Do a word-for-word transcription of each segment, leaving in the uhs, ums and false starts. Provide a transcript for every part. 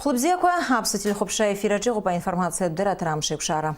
Хәлыбзиақәа, аԥсуа телехәаԥшра ефир аҿы иҟоуп аинформациатә дырраҭара Амшеиқәшара.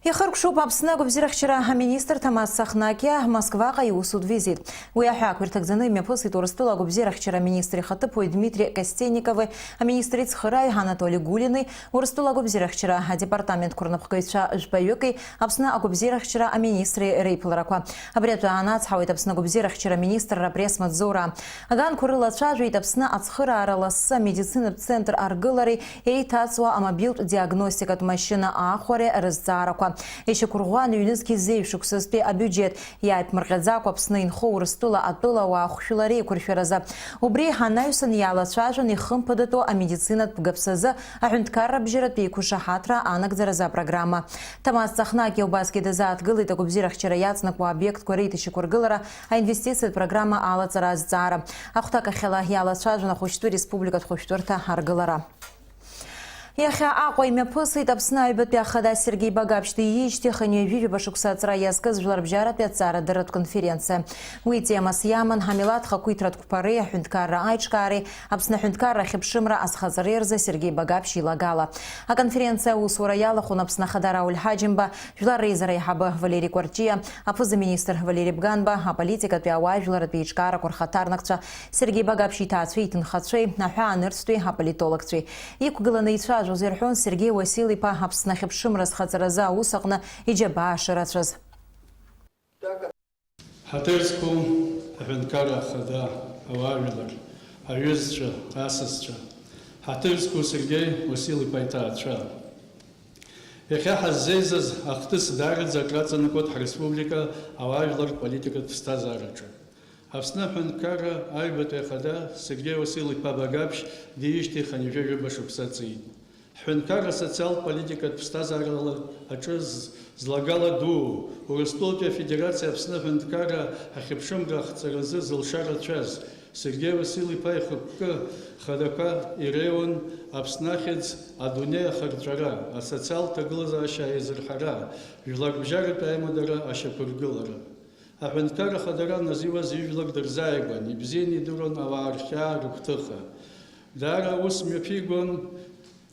Ихыркәшоуп Аԥсны агәабзиарахьчара аминистр Ҭамаз Цахнакиа Москваҟа иусутә визит. Уи аҳәаақәа ирҭагӡаны имҩаԥысит Урыстәыла агәабзиарахьчара аминистр ихаҭыԥуаҩ Дмитри Костенникови, аминистр ицхырааҩ Анатоли Гулини, Урыстәыла агәабзиарахьчара адепартаментқәа рнапхгаҩцәа жәпаҩыки Аԥсны агәабзиарахьчара аминистри реиԥыларақәа. Абри атәы аанацҳауеит Аԥсны агәабзиарахьчара аминистрра апресс-маҵзура. Аганқәа рыла ацәажәеит Аԥсны ацхыраара лассы амедицинатә центр аргылареи еиҭаҵуа амобилтә диагностикатә машьына аахәареи рызҵаарақәа. Ишьақәырӷәӷәан ҩнызқь зеижә шықәсазтәи абиуџьеҭ, иааиԥмырҟьаӡакәа Аԥсны инхо Урыстәыла атәылауаа хәшәыла реиқәыршәаразы. Убри анаҩсан иалацәажәон ихымԥадатәу амедицинатә гаԥсазы аҳәынҭқарра бжьаратәи еиқәышаҳаҭра анагӡаразы апрограмма. Ҭамаз Цахнакиа убасгьы дазааҭгылеит агәабзиарахьчара иаҵанакуа обиектқәа реиҭашьақәыргылара, аинвестициатә программа алаҵара азҵаара. Ахәҭакахьала иалацәажәон ахәышәтәы республикатә хәышәтәырҭа аргылара. Иахьа Аҟәа имҩаԥысит Аԥсны аҩбатәи ахада Сергеи Багаԥшь диижьҭеи хынҩажәи жәаба шықәса аҵра иазкыз жәларбжьаратәи аҭҵаарадырратә конференциа. Уи темас иаман ҳамилаҭ хақәиҭратә қәԥареи аҳәынҭқарра аиҿкаареи Аԥсны аҳәынҭқарра ахьыԥшымра азхаҵареи рзы Сергеи Багаԥшь илагала. Аконференциа аусура иалахәын Аԥсны Ахада Рауль Ҳаџьымба, Жәлар Реизара аиҳабы Валери Кәарҷиа, аԥыза-министр Валери Бганба, аполитикатәи ауаажәларратәи еиҿкаарақәа рхаҭарнакцәа, Сергеи Багаԥшь иҭаацәеи иҭынхацәеи, аҳәаанырцәтәи аполитологцәеи. Иқәгыланы ицәажәоз ирҳәон Сергеи Уасил-иԥа Аԥсны ахьыԥшымра азхаҵаразы аус аҟны иџьабаа шырацәаз. Ҳаҭыр зқәу аҳәынҭқарра ахада, ауаажәлар, аҩызцәа, асасцәа, ҳаҭыр зқәу Сергеи Уасил-иԥа иҭаацәа. Иахьа ҳаззеизаз ахҭыс даараӡа акраҵанакуеит ҳреспублика ауаажәлар политикатә ԥсҭазаараҿы. Аԥсны аҳәынҭқарра аҩбатәи ахада Сергеи Уасил-иԥа Багаԥшь диижьҭеи хынҩажәи жәаба шықәса ҵит. Ҳҳәынҭқарра асоциалтә политикатә ԥсҭазаарала аҿы з-, злагала дуу, Урыстәылатәи Афедерациа Аԥсны аҳәынҭқарра ахьыԥшымра ахҵаразы зылша рацәаз, Сергеи Васил-иԥа ихықәкы хадақәа иреиуан Аԥсны ахьӡ, адунеи ахырҵәара, асоциалтә ҭагылазаашьа аизырҳара, жәларбжьаратәи аимадара ашьақәыргылара. Аҳәынҭқарра ахадара назиуаз ижәлар дырзааигәан, ибзианы идыруан ауаа рхьаа, рыгәҭыха. Даара аус мҩаԥигон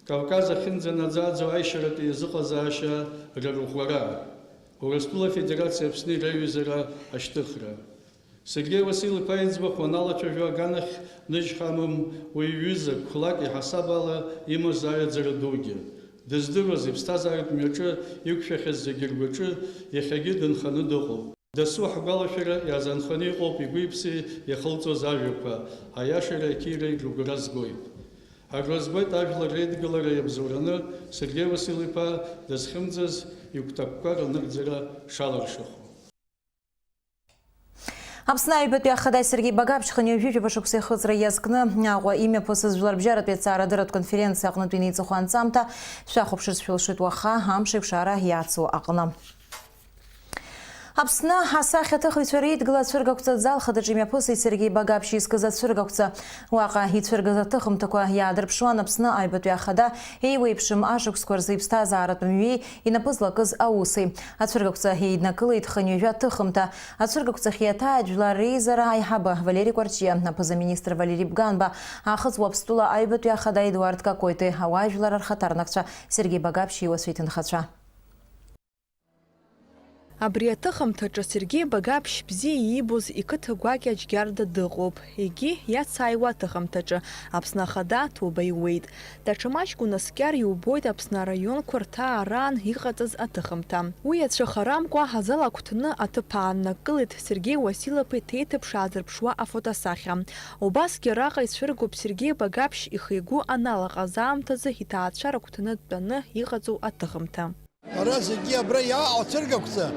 Кавказ ахьынӡанаӡааӡо аишьаратәи азыҟазаашьа рырӷәӷәара, Урыстәыла Афедерациа Аԥсни реиҩызара ашьҭыхра. Сергеи Васил-иԥа иӡбахә уаналацәажәо аганахь ныжьхьамым уи ҩызак, хәлак иҳасаб ала имаз аҩаӡара дугьы. Дыздыруаз иԥсҭазааратә мҩаҿы иқәшәахьаз зегьы ргәаҿы иахьагьы дынханы дыҟоуп. Дасу ҳгәалашәара иазанханы иҟоуп игәи-иԥси иахылҵуаз ажәақәа, аиашареи ақьиареи рыгәра згоит. Агәра згоит ажәлар реидгылара иабзоураны Сергеи Васил-иԥа дызхьымӡаз игәҭакқәа ранырӡара шалыршахо. Аԥсны аҩбатәи ахада Сергеи Багаԥшь хынҩажәи жәаба шықәса ихыҵра иазкны Аҟәа имҩаԥысыз жәларбжьаратәи аҭҵаарадырратә конференциа аҟнытә инеиҵыху анҵамҭа шәахәаԥшырц шәылшоит уаха амш еиқәшара иацу аҟны. Аԥсны асахьаҭыхыҩцәа реидгыла ацәыргақәҵа азал хадаҿы имҩаԥысит Сергеи Багаԥшь изкыз ацәыргақәҵа. Уаҟа ицәыргаз аҭыхымҭақәа иаадырԥшуан Аԥсны аҩбатәи ахада еиуеиԥшым ашықәсқәа рзы иԥсҭазааратә мҩеи инапы злакыз ауси. Ацәыргақәҵа еиднакылеит хынҩажәа ҭыхымҭа. Ацәыргақәҵахь иаҭааит Жәлар Реизара аиҳабы Валери Кәарҷиа, аԥыза-министр Валери Бганба, Аахыҵ Уаԥстәыла аҩбатәи ахада Едуард Какоитеи, ауаажәлар рхаҭарнакцәа, Сергеи Багаԥшь иуацәа иҭынхацәа. Абри аҭыхымҭаҿы Сергеи Багаԥшь бзиа иибоз иқыҭа гәакьа Џьгьарда дыҟоуп. Егьи иацааиуа аҭыхымҭаҿы Аԥсны Ахада ҭоуба иуеит. Даҽа маҷк унаскьар иубоит Аԥсны араионқәа рҭаараан иҟаҵаз аҭыхымҭа. Уи ацәыхарамкәа азал агәҭаны аҭыԥ ааннакылеит Сергеи Уасил-иԥеи ҭеиҭыԥш аазырԥшуа афотосахьа. Убасгьы араҟа ицәыргоуп Сергеи Багаԥшь ихы-игәы аналаҟаз аамҭазы иҭаацәа рыгәҭаны дтәаны иҟаҵоу аҭыхымҭа. Ара зегьы абра иааҟоу ацәыргақәҵа,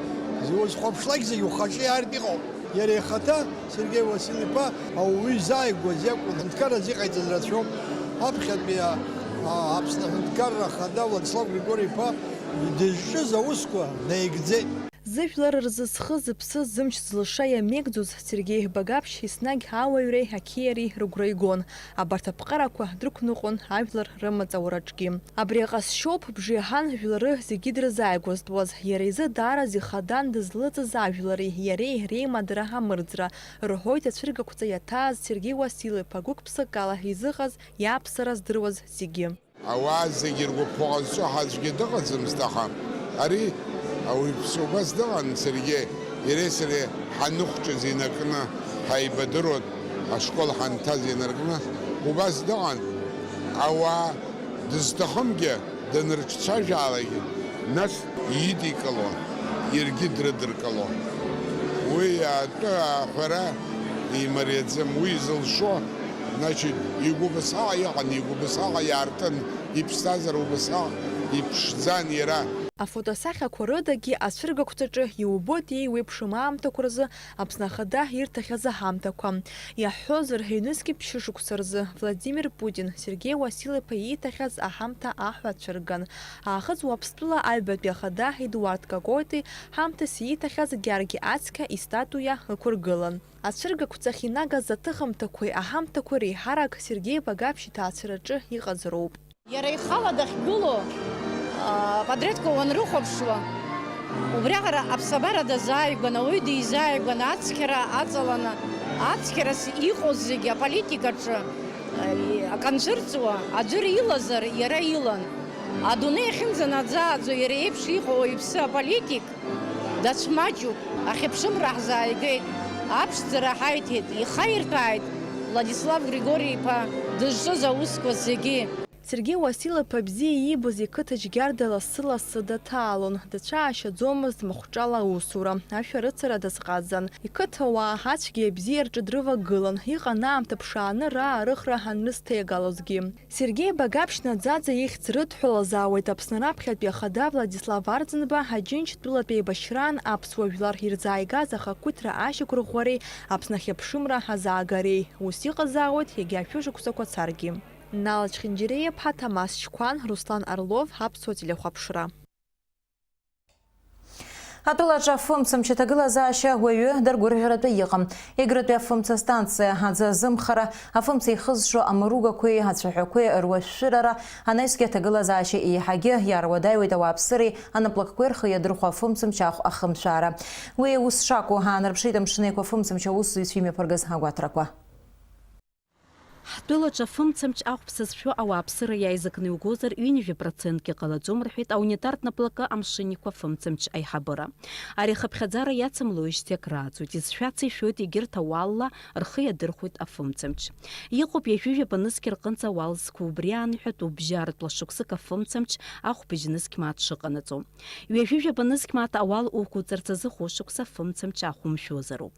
узхәаԥшлак зегьы ухаҿы иаартә иҟоуп. Иара ихаҭа, Сергеи Васил-иԥа, ауаҩы изааигәаз иакәын, аҳәынҭқарразы иҟаиҵаз рацәоуп. Аԥхьатәи а-, а-, Аԥсны аҳәынҭқарра ахада Владислав Григори-иԥа дызҿыз аусқәа наигӡеит. Зыжәлар рзы зхы-зыԥсы, зымч-зылша иамеигӡоз Сергеи Багаԥшь еснагь ауаҩреи ақьиареи рыгәра игон. Абарҭ аԥҟарақәа дрықәныҟәон ажәлар рымаҵ-аураҿгьы. Абри аҟазшьоуп бжеиҳан жәлары зегьы дрызааигәазтәуаз. Иара изы даараӡа ихадан дызлыҵыз ажәлари иареи реимадара амырӡра, рҳәоит ацәыргақәҵа иаҭааз Сергеи Уасил-иԥа гәык-ԥсыкала изыҟаз, иаԥсара здыруаз зегьы. Ауаа зегьы ргәаԥхо ҟазҵо ҳаӡәгьы дыҟаӡамызт, аха ари ауаҩԥсы убас дыҟан, саргьы иареи сареи ҳаныхәҷыз инаркны ҳаибадыруан, ашкол ҳанҭаз инаркны убас дыҟан. Ауаа дызҭахымгьы данрыҿцәажәаалакгьы, нас иидикылон, иаргьы дрыдыркылон. Уи атәы аҳәара имариаӡам, уи зылшо, значит, игәыбзыӷ иҟан, игәыбзыӷ иаартын, иԥсҭазаара убасҟак иԥшӡан иара. Афотосахьақәа рыдагьы ацәыргақәҵаҿы иубоит еиуеиԥшым аамҭақәа рзы Аԥсны Ахада ирҭахьаз аҳамҭақәа. Иаҳҳәозар, ҩнызқьи ԥшьышықәса рзы Владимир Путин Сергеи Уасил-иԥа ииҭахьаз аҳамҭа аҳәа ацәырган. Аахыҵ Уаԥстәыла аҩбатәи Ахада Едуард Какоти ҳамҭас ииҭахьаз Гьаргь ацқьа истатуиа ықәыргылан. Ацәыргақәҵахь инагаз аҭыхымҭақәеи аҳамҭақәеи реиҳарак Сергеи Багаԥшь иҭаацәараҿы иҟазароуп. Иара ихала дахьгылоу, а, апатреҭқәа уанрыхәаԥшуа, убриаҟара аԥсабара дазааигәан, ауаҩы дизааигәан, ацқьара аҵаланы, ацқьарас иҟоу зегьы аполитикаҿы, а, и-, акы анцәырҵуа, аӡәыр илазар, иара илан. Адунеи ахьынӡанаӡааӡо иара иеиԥш иҟоу ауаҩԥсы аполитик, дацәмаҷуп, ахьыԥшымра ҳзааигеит, аԥшӡара ҳаиҭеит, ихаирҭәааит Владислав Григори-иԥа дызҿыз аусқәа зегьы. Сергеи Уасил-иԥа бзиа иибоз иқыҭа Џьгьарда лассы-лассы даҭаалон, дацәаашьаӡомызт махәҿала аусура, ашәарыцара дазҟазан. Иқыҭауаа ацәгьеи абзиеи рҿы дрывагылан, иҟан аамҭа ԥшааны раарыхра анрызҭеигалозгьы. Сергеи Багаԥшь наӡаӡа ихьӡ рыдҳәалазаауеит Аԥсны раԥхьатәи ахада Владислав Арӡынба Аџьынџьтәылатә еибашьраан аԥсуа жәлар ирзааигаз ахақәиҭра ашьақәырӷәӷәареи Аԥсны ахьыԥшымра азаагареи. Ус иҟазаауеит егьа шәышықәсақәа царгьы. Нал Чхинџьириа-иԥҳа, Ҭамаз Чқәан, Руслан Орлов, Аԥсуа телехәаԥшра. Атәылаҿы афымцамч аҭагылазаашьа уаҩы даргәырӷьаратәы иҟам. Егрытәи афымца станциа аӡы азымхара, афымца ихызшо амаругақәеи ацәаҳәақәеи руашәшәырара, анаҩсгьы аҭагылазаашьа еиҳагьы иааруадаҩуеит ауааԥсыреи анаплакқәеи рхы иадырхәо афымцамч ахә ахымшәаара. Уи ус шакәу аанарԥшит Амшын Еиқәа афымцамч аусзуҩцәа имҩаԥыргаз агәаҭарақәа. Ҳтәылаҿы афымцамч ахә ԥса зшәо ауааԥсыра иааизакны иугозар, ҩынҩажәа процентгьы ҟалаӡом, рҳәеит аунитартә наплакы Амшын Еиқәа афымцамч аиҳабыра. Ари ахыԥхьаӡара иацымлоижьҭеи акрааҵуеит, изшәац ишәоит егьырҭ ауалла рхы иадырхәоит афымцамч. Иҟоуп ҩажәижәаба нызқь рҟынӡа ауал зқәу, убри аан иҳәатәуп бжьаратәла шықәсык афымцамч ахә быжь нызқь мааҭ шыҟанаҵо. Ҩажәижәаба нызқь мааҭ ауал уқәуҵарц азы хәышықәса афымцамч ахә умшәозароуп.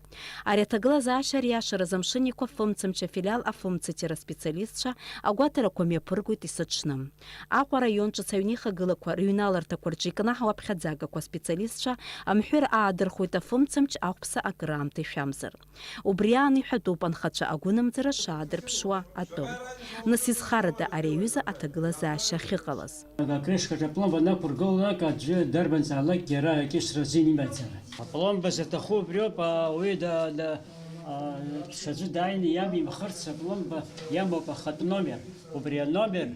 Ари аҭагылазаашьа ариашараз Амшын Еиқәа афымцамч афилиал афымцатәира специалистцәа агәаҭарақәа мҩаԥыргоит есыҽны. Аҟәа араион ҿыц аҩнеихагылақәа рыҩналарҭақәа рҿы икнаҳау аԥхьаӡагақәа аспециалистцәа амҳәыр аадырхәоит афымцамч ахәԥса акыраамҭа ишәамзар. Убри аан иҳәатәуп анхацәа агәынамӡара шаадырԥшуа атәы. Нас изхарада ари аҩыза аҭагылазаашьа ахьыҟалаз? Акрышкаҿы апломба анақәыргылалак, аӡәы дарбанзаалак иара акьысра азин имаӡам. Апломба заҭаху убриоуп, ауаҩы да-, да-, а, ҽаӡәы дааины иамихырц апломба иамоуп ахатә номер. Убри аномер,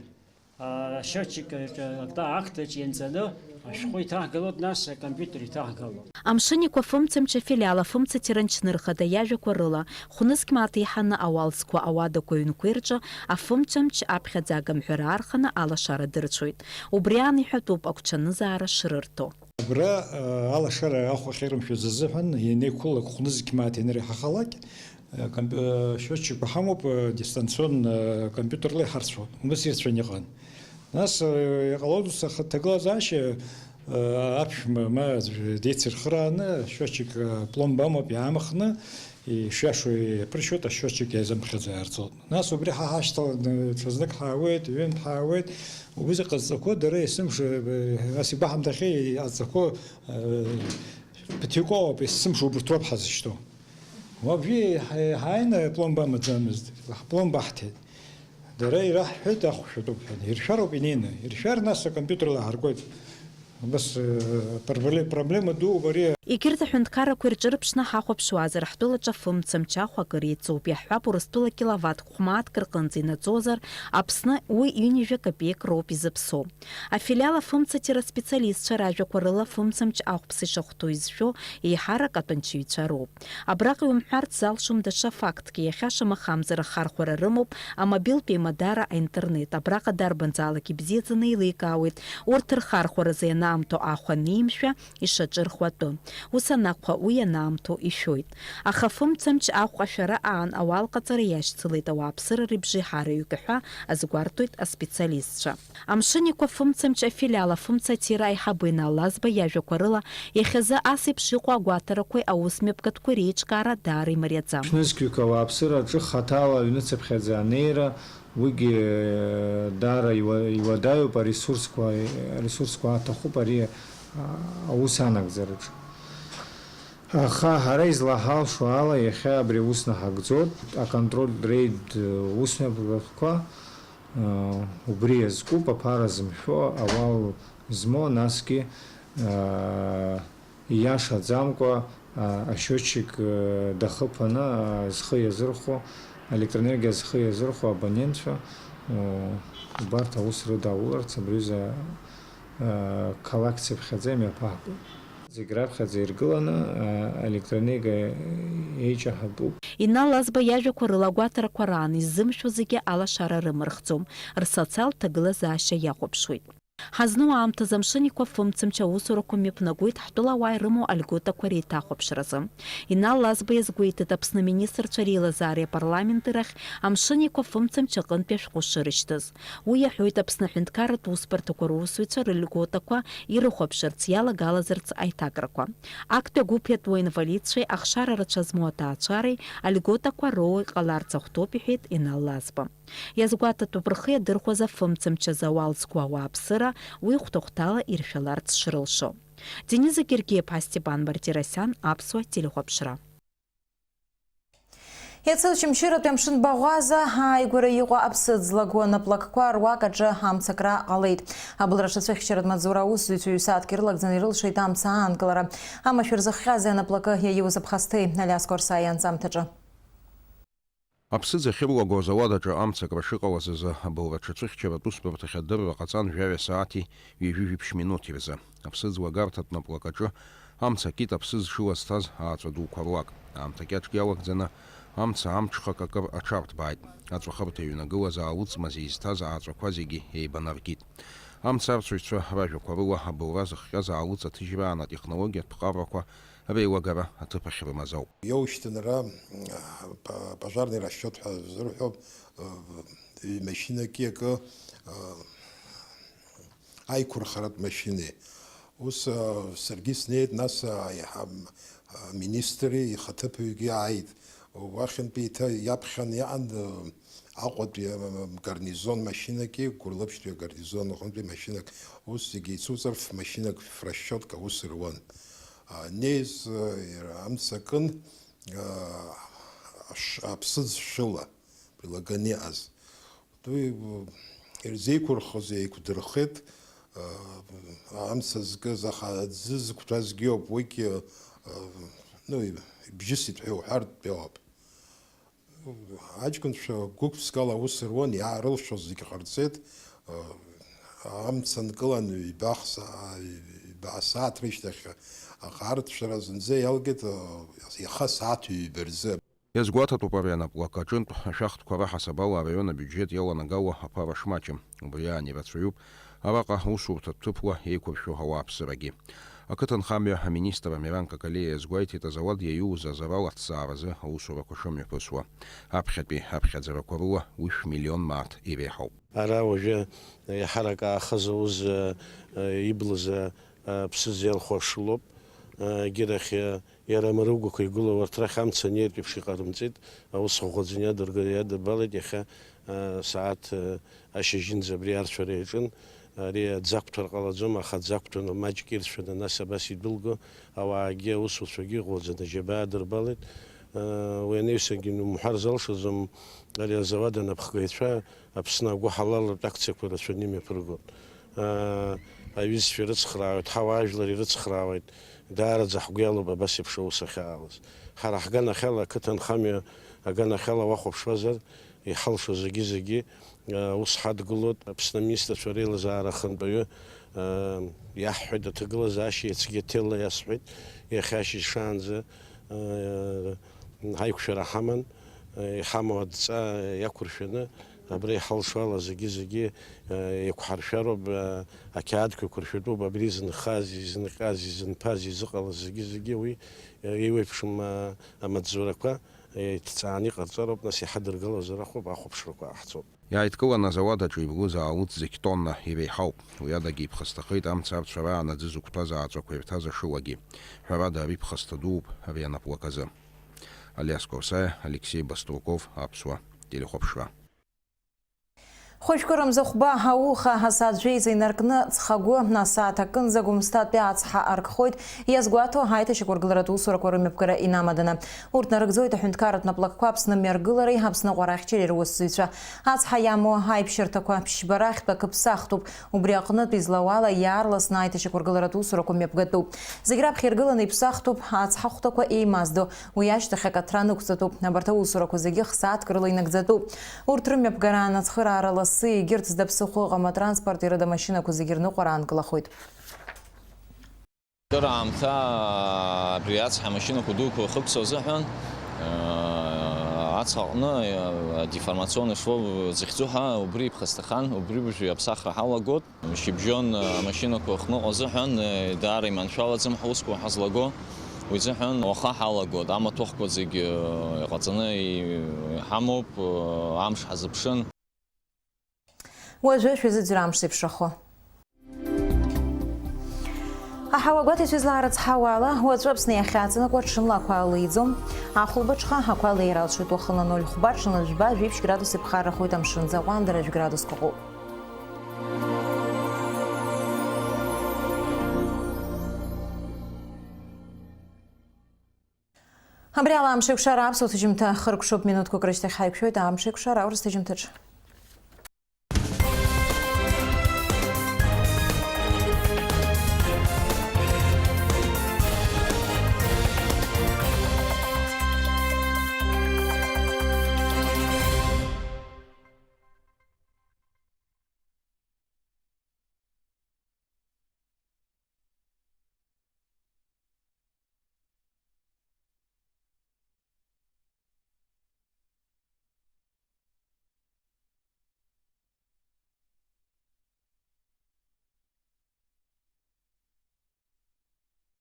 а, счетчик аҿы, акта-, актаҿ ианҵаны ашәҟәы иҭаҳгалоит, нас акомпиутер иҭаҳгало. Амшын Еиқәа афымцамч афилиал афымцатәира анҽнырхада иажәақәа рыла, хәнызқь мааҭ еиҳаны ауал зқәу ауадақәа ҩнқәеи рҿы афымцамч аԥхьаӡага амҳәыр аарханы алашара дырцәоит. Убри аан иҳәатәуп агәҽанызаара шрырҭо. Абра, э, алашара ахә ахьырымшәаз азыҳәан ианеиқәылак хәнызқь мааҭ ианареиҳахалак, э, комп-, э, счетчикқәа ҳамоуп, э, дистанционно, э, компиутерла иҳарцәоуп. Убас ирцәан иҟан. Нас, э, иҟалоит ус аха-, ҭагылазаашьа, э, аԥшәма ма аӡә деицырхырааны, счетчик, э, пломба амоуп, иаамхны, ишиашоу иаԥыршьоит, ашчиотчик иазымхьаӡо иаарҵоит. Нас убри ҳа ҳашьҭаланы ҽазнык ҳаауеит, ҩынтә ҳаауеит. Убри заҟа зҵақәоу дара есымша, нас игәаҳамҭахьеи, азҵақәоу, э, ԥыҭҩык ауп, есымша убырҭ роуп ҳазышьҭоу. Уажәы ҳа-, ҳааины апломба амаӡамызт, ҳпломба ҳҭеит. Дара ираҳҳәеит, ахә шәатәуп ҳәа. Иршәароуп инеины. Иршәар, нас акомпиутерла ҳаркуеит. Абас, э, пробле-, проблема дууп ари. Егьырҭ аҳәынҭқаррақәа ирҿырԥшны ҳахәаԥшуазар, ҳтәылаҿы афымцамч ахә акыр еиҵоуп, иаҳҳәап, Урыстәыла киловатт хәмааҭк рҟынӡа инаӡозар, Аԥсны уи ҩынҩажәа капеик роуп изыԥсоу. Афилиал афымцатәира аспециалистцәа ражәақәа рыла, афымцамч ахәԥса ишахәҭоу изшәо еиҳарак атәанчаҩцәа роуп. Абраҟа иумҳәарц залшом даҽа фактк, иахьа шамахамзар ахархәара рымоуп амобилтә еимадара, аинтернет. Абраҟа дарбанзаалак ибзиаӡаны еиликаауеит урҭ рхархәаразы ианаамҭоу ахә анимшәа ишаҿырхуа атәы. Ус анакәха, уи ианаамҭоу ишәоит. Аха афымцамч ахә ашәара аан ауалҟаҵара иашьцылеит ауааԥсыра рыбжеи ҳараҩык ҳәа азгәарҭоит аспециалистцәа. Амшын Еиқәа фымцамч афилиал афымцатәира аиҳабы Инал Лазба иажәақәа рыла, иахьазы ас еиԥш иҟоу агәаҭарақәеи аусмҩаԥгатәқәеи реиҿкаара даара имариаӡам. Ԥшьнызқьҩык ауааԥсыра аҿы хаҭала аҩныҵыԥхьаӡа анеира, уигьы, э, даара иуа-, иуадаҩуп, аресурсқәа, аресурсқәа аҭахуп ари, а, аус анагӡараҿы. Аха ҳара излаҳалшо ала, иахьа абри аус наҳагӡоит, аконтрольтә реид, э, усмҩаԥгатәқәа, Убри иазкуп аԥара зымшәо, ауал змоу, насгьы, ииашаӡамкәа, ашьиотчик дахыԥаны, зхы иазырхәо, електроенергиа зхы иазырхәо абонентцәа, убарҭ аус рыдауларц абри аҩыза қалақь цыԥхьаӡа имҩаԥаагоит. Зегь раԥхьаӡа иргыланы, а, електроенергиа еиҷаҳатәуп. Инал Лазба иажәақәа рыла, агәаҭарақәа раан иззымшәо зегьы алашара рымырхӡом, рсоциалтә ҭагылазаашьа иахәаԥшуеит. Ҳазну аамҭазы Амшын Еиқәа фымцамч аусурақәа мҩаԥнагоит ҳтәылауаа ирымоу алиготақәа реиҭахәаԥшразы. Инал Лазба иазгәеиҭеит Аԥсны аминистрцәа реилазаареи апарламенти рахь Амшын Еиқәа фымцамч аҟынтәи ашәҟәы шырышьҭыз. Уи иаҳәоит Аԥсны аҳәынҭқарратә усбарҭақәа русзуҩцәа рыльготақәа ирыхәаԥшырц иалагалазарц аиҭакрақәа. Актәи агәыԥ иатәу аинвалидцәеи ахшара рацәа змоу аҭаацәареи альготақәа роуа иҟаларц ахәҭоуп, иҳәеит Инал Лазба. Иазгәаҭатәуп рхы иадырхәаз афымцамч азы ауал зқәу ауааԥсыра уи хәҭа-хәҭала иршәаларц шрылшо. Дениза Гергиаԥҳа, Степан Мартиросиан, Аԥсуа телехәаԥшра. Иацы Очамчыратәи амшын баӷәаза ааигәара иҟоу аԥсыӡ злаго анаплакқәа руак аҿы амцакра ҟалеит. Абылра аҽацәыхьчаратә маҵзура аусзуҩцәа ҩ-сааҭк ирылагӡаны ирылшеит амца аанкылара. Амашәыр зыхҟьаз анаплакы иаиуз аԥхасҭеи Алиас Қәарсаиа анҵамҭаҿы. Аԥсыӡ ахьырлаго азауад аҿы амцакра шыҟалаз азы абылра аҽацәыхьчаратә усбарҭахь адырра ҟаҵан жәаҩа сааҭи ҩажәи жәиԥшь минуҭи рзы. Аԥсыӡ лагарҭатә наплак аҿы амца акит аԥсыӡ шыла зҭаз ааҵәа дуқәа руак. Аамҭа кьаҿк иалагӡаны амца амҽхак акыр аҽарҭбааит. Аҵәахырҭа иҩнагылаз аалыҵ мазеи зҭаз ааҵәақәа зегьы еибанаркит. Амцарцәаҩцәа ражәақәа рыла, абылра зыхҟьаз аалыҵ аҭыжьраан атехнологиатә ԥҟарақәа реилагара аҭыԥ ахь рымаз ауп. Иоушьҭын ара, п-, пожарный расчет ҳәа зырҳәо, ҩ-машьынак иакы, аиқәырхаратә машьынеи. Ус, саргьы снеит, нас, аиҳа-, аминистри ихаҭыԥуаҩгьы ааит. Уахьынтәи еиҭа иаԥхьан иаан, Аҟәатәи, м, м, гарнизон машьынаки, Гәылрыԥшьтәи агарнизон аҟынтәи машьынак, ус зегьы еицуҵар, ф-, машьынак фрасчетк аус руан. А, неиз, э, ир-, амца акын, а, аш-, аԥсыӡ шыла, прилаганы иҟаз. Уи, м, ирзеиқәырхоз еиқәдырхеит, а, амца зкыз, аха аӡы зықәҭәазгьы ауп, уигьы, а, ну, ибжьысит ҳәа иуҳәартә иоуп. Аҷкәынцәа гәык-ԥсыкала аус руан, иаарылшоз зегьы ҟарҵеит. Амца нкылан ҩба-хса-, ҩба сааҭ рышьҭахь, аха арҭ шәара зынӡа иалгеит, иаха сааҭ ҩба рзы. Иазгәаҭатәуп ари анаплак аҿынтә ашәахтәқәа раҳасабала араион абиуџьет иаланагало аԥара шмаҷым. Убри аан ирацәаҩуп араҟа аусурҭатә ҭыԥуа еиқәыршәо ауааԥсырагьы. Ақыҭанхамҩа аминистр Амиран Какалиа иазгәеиҭеит, азауад иаиуз азарал аҭҵааразы аусурақәа шымҩаԥысуа. Аԥхьатәи аԥхьаӡарақәа рыла уи шә-миллион мааҭ иреиҳауп. Ара уажәы еиҳарак аахыс ауз, э, э, иблыз, э, э, ԥсыӡ иалху ашылоуп. Э, егьырахь, э, иара амаругақәа игылоу урҭ рахь амца анеиртә еиԥш иҟарымҵеит. Аус ӷәӷәаӡаны иадырга-, иадырбалеит иахьа, э, сааҭ, э, ашьыжьынӡа абри арцәара иаҿын. Ари аӡы ақәҭәар ҟалаӡом, аха аӡы ақәҭәаны маҷк ирцәаны, нас абас идәылго, ауаагьы, аусуцәагьы ӷәӷәаӡаны аџьабаа адырбалеит. Уи анаҩсангьы умҳәар залшаӡом, ари азауад анапхгаҩцәа Аԥсны агәы ҳалалратә акциақәа рацәаны имҩаԥыргон. Аҩызцәа ирыцхраауеит, ҳауаажәлар ирыцхраауеит, даараӡа ҳгәы иалоуп абас еиԥш аус ахьаалаз. Ҳара ҳганахьала, ақыҭанхамҩа аганахьала уахәаԥшуазар, иҳалшо зегьы-зегьы, э, ус ҳадгылоит. Аԥсны аминистрцәа реилазаара ахантәаҩы, э, иаҳҳәеит аҭагылазаашьа, иацгьы аҭелла иасҳәеит, иахьа ашьыжь шаанӡа, э, ҳаиқәшәара ҳаман, э, иҳамоу адҵа иақәыршәаны, абра иҳалшо ала зегьы-зегьы, э, еиқәҳаршәароуп, э, ақьаадқәа еиқәыршәатәуп, абри зынхази, зынҟьази, зынԥази, зыҟалаз зегьы-зегьы уи, э, еиуеиԥшым, э, амаҵзурақәа, э, иҭҵааны иҟарҵароуп, нас иҳадыргалозар ахәоуп, ахәаԥшрақәа ҟаҳҵоит. Иааидкыланы азауад аҿы ибгәы заауц зегь тонна иреиҳауп. Уи адагьы иԥхасҭахеит амца аԥцәа раан аӡы зықәтәаз ааҵәақәа ирҭаз ашылагьы. Ҳәарада, ари ԥхасҭа дууп ари анаплак азы. Алиас Корсаиа, Алексей Баструков, Аԥсуа телехәаԥшра. Хәажәкырамза хәба ауха асааҭ жәеиза инаркны, ҵхагәы асааҭ акынӡа Гәымсҭатәи ацҳа аркхоит, иазгәаҭо аиҭашьақәыргыларатә усурақәа рымҩаԥгара инамаданы. Урҭ нарыгӡоит аҳәынҭқарратә наплакқәа Аԥсны мҩаргылареи Аԥсныҟәарахьчареи русзуҩцәа. Ацҳа иамоу аиԥшьырҭақәа ԥшьба рахьтә акы ԥсахтәуп. Убри аҟнытә излауала иаарласны аиҭашьақәыргыларатә усурақәа мҩаԥгатәуп. Зегь раԥхьа иргыланы иԥсахтәуп ацҳахәҭақәа еимаздо. Уи ашьҭахь акаҭра нықәҵатәуп. Абарҭ аусурақәа зегьы х-сааҭк рыла инагӡатәуп. Урҭ рымҩаԥгараан ацхыраара лассы, егьырҭ зда ԥсыхәа ыҟам атранспорти рыда машьынақәа зегьы рныҟәара аанкылахоит. Кыр аамҭа абри ацҳа амашьынақәа дуқәа ахықәцо азыҳәан, ацҳаҟны адеформационный швы зыхьӡу ҳәа убри иԥхасҭахьан, убри бжәы аԥсахра ҳалагот. Шьыбжьон амашьынақәа ахныҟәо азыҳәан, даара иманшәалаӡам ҳусқәа ҳазлаго. Уи азыҳәан уаха ҳалагот, амаҭәахәқәа зегьы иҟаҵаны иҳамоуп, амш ҳазыԥшын. Уажәы шәазыӡырҩ амш зеиԥшрахо. Аҳауагәаҭаҩцәа излаарыцҳауа ала, уаҵәы Аԥсны иахьаҵанакуа аҽынла ақәа леиӡом. Ахәылбыҽха ақәа леира алшоит уахынла ноль хәба, ҽынла жәба, жәиԥшь градус иԥхаррахоит амшын, аӡы аҟәандара жәградусқәа ыҟоуп. Абри ала амш еиқәшара аԥсуа ҭыжьымҭа хыркәшоуп, минуҭқәак рышьҭахь ҳаиқәшәоит амш еиқәшара аурыс ҭыжьымҭаҿы.